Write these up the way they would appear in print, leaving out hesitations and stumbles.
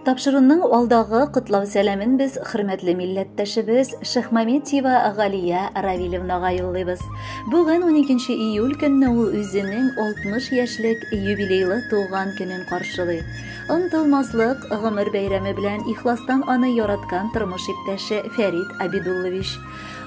Тапшыруның алдагы котлау сәламен без хөрмәтле милләттәшебез Шахмаметьева Галия Равилевнага юллыйбыз. Бүген 12 июль көнне ул үзенең 60 яшьлек юбилейлы туган көнен каршылый. Онытылмаслык гомер бәйрәме белән ихластан аны яраткан тормыш иптәше Фәрит Абидуллович,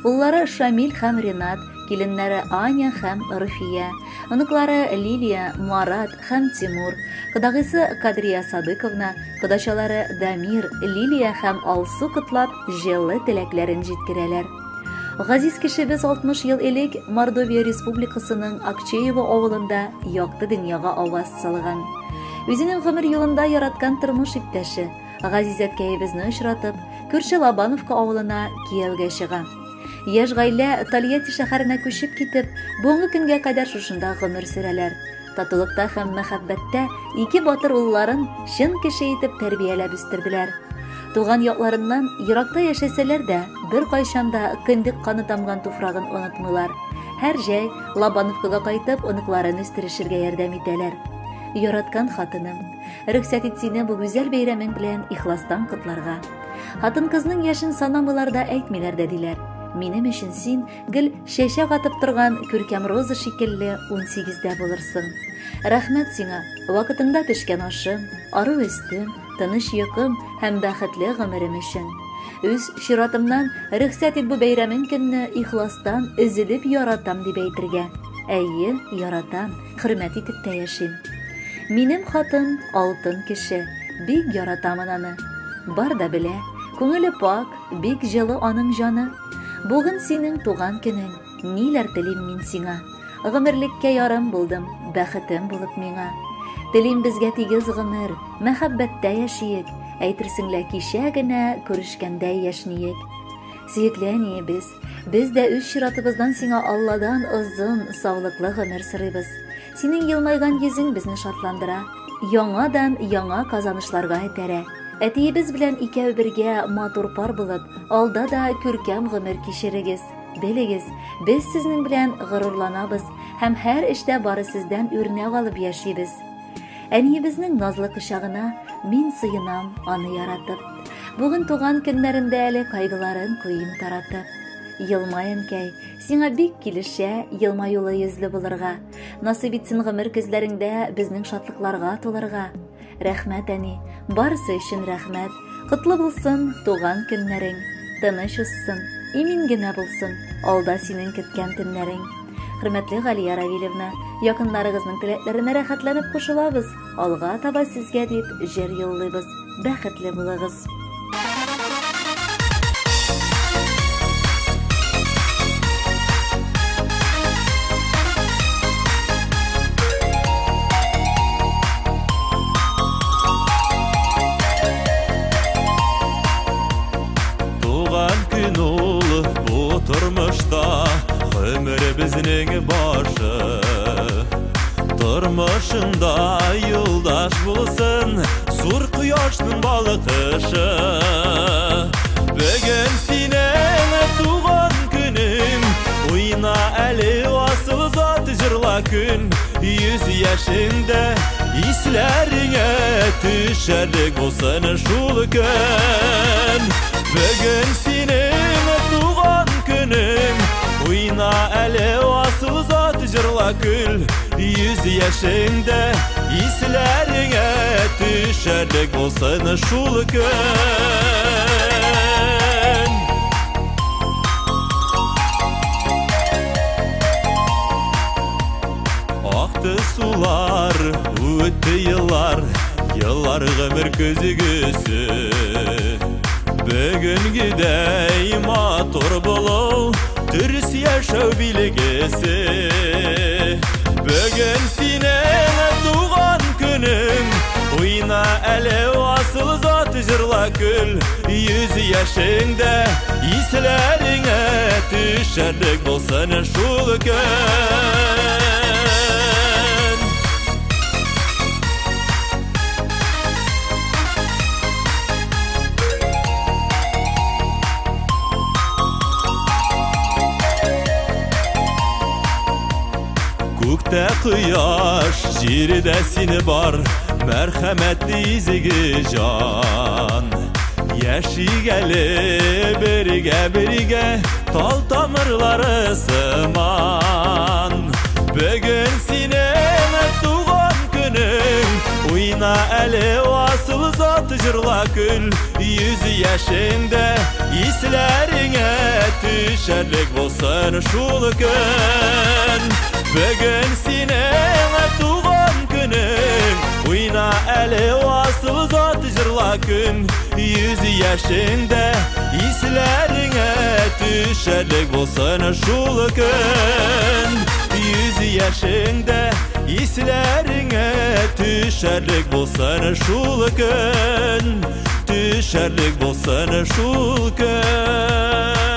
уллары Шамил һәм Ренат, киленнәре Аня һәм Руфия, оныклары Лилия, Марат һәм Тимур, кодагыйсы Кадрия Садыковна, кодачалары Дамир, Лилия һәм Алсу котлап, җылы теләкләрен җиткерәләр. Газиз кешебез 60 ел элек Мордовия Республикасының Акчеево авылында якты дөньяга аваз салган. Үзенең гомер юлында яраткан тормыш иптәше, Газиз әткәебезне очратып, күрше Лобановка авылына кияүгә чыга. Яшь гаилә Тольятти шәһәренә күчеп китеп, бүгенге көнгә кадәр шушында гомер сөрәләр. Татулыкта һәм мәхәббәттә ике батыр улларын чын кеше итеп тәрбияләп үстерделәр. Туган якларыннан еракта яшәсәләр дә, беркайчан да кендек каны тамган туфрагын онытмыйлар. Һәр җәй Лобановкага кайтып, оныкларын үстерешергә ярдәм итәләр. Яраткан хатыным, рөхсәт ит сине бу гүзәл бәйрәмең белән ихластан котларга. Хатын-кызның яшен санамыйлар да әйтмиләр дә диләр. Минем өчен син гел чәчәк атып торган күркәм роза шикелле 18-дә булырсың. Рәхмәт сиңа, вакытында пешкән ашым, ару өстем, тыныч йокым һәм бәхетле гомерем өчен. Үз чиратымнан рөхсәт ит бу бәйрәмең көнне ихластан өзелеп яратам дип әйтергә. Әйе, яратам, хөрмәт итеп тә яшим. Минем хатын алтын кеше, бик яратамын аны. Бар да белә, күңеле пак, бик җылы аның җаны. Бүген синең туган көнең, ниләр телим мин сиңа. Гомерлеккә ярым булдым, бәхетем булып миңа. Телим безгә тигез гомер, мәхәббәттә яшиек, әйтерсең лә кичә генә күрешкәндәй яшьниек. Сөекле әниебез, без дә үз чиратыбыздан сиңа Алладан озын, саулыклы гомер сорыйбыз. Синең елмайган йөзең безне шатландыра, яңадан яңа казанышларга этәрә. Әтиебез белән икәү бергә матур пар булып, алда да күркәм гомер кичерегез. Белегез, без сезнең белән горурланабыз һәм һәр эштә бары сездән үрнәк алып яшибез. Әниебезнең назлы кочагына мин сыенам, аны яратып. Бүген туган көннәрендә әле кайгыларын куйым таратып. Елмай, әнкәй, сиңа бик килешә елмаюлы йөзле булырга. Насыйп итсен гомер көзләреңдә безнең шатлыкларга тулырга. Рәхмәт, әни, барысы өчен рәхмәт. Котлы булсын туган көннәрең. Тыныч узсын, имин генә булсын алда синең көткән төннәрең. Хөрмәтле Галия Равилевна, якыннарыгызның теләкләренә рәхәтләнеп кушылабыз. Алга таба сезгә дип җыр юллыйбыз. Бәхетле булыгыз. Туган көн ул бу тормышта гомеребезнең башы. Тормышыңда юлдаш булсын зур кояшның балкышы. Бүген синең туган көнең, уйна әле асыл зат җырла көн. Йөз яшеңдә исләреңә төшәрлек булсын шул көн. Бүген синең туган көнең, уйна әле асыл зат җырла көл. Йөз яшеңдә исләреңә төшәрлек булсын шул көн. Акты сулар, үтте еллар, еллар гомер көзгесе. Бүгенгедәй матур булу, дөрес яшәү билгесе. Бүген синең туган көнең, уйна әле асыл зат җырла көл. Йөз яшеңдә исләреңә төшәрлек булсын шул көн. Күктә кояш, җирдә сине бар, Мәрхәмәтле изге җан. Яшик әле бергә-бергә, тал тамырлары сыман. Бүген синең туган көнең, уйна әле асыл зат, җырла, көл. 100 яшеңдә исләреңә төшәрлек булсын шул көн. Бүген синең туган көнең, уйна әле асыл зат, җырла, көн. 100 яшеңдә исләреңә төшәрлек булсын шул көн. 100 яшеңдә исләреңә төшәрлек булсын шул көн. Төшәрлек булсын шул көн.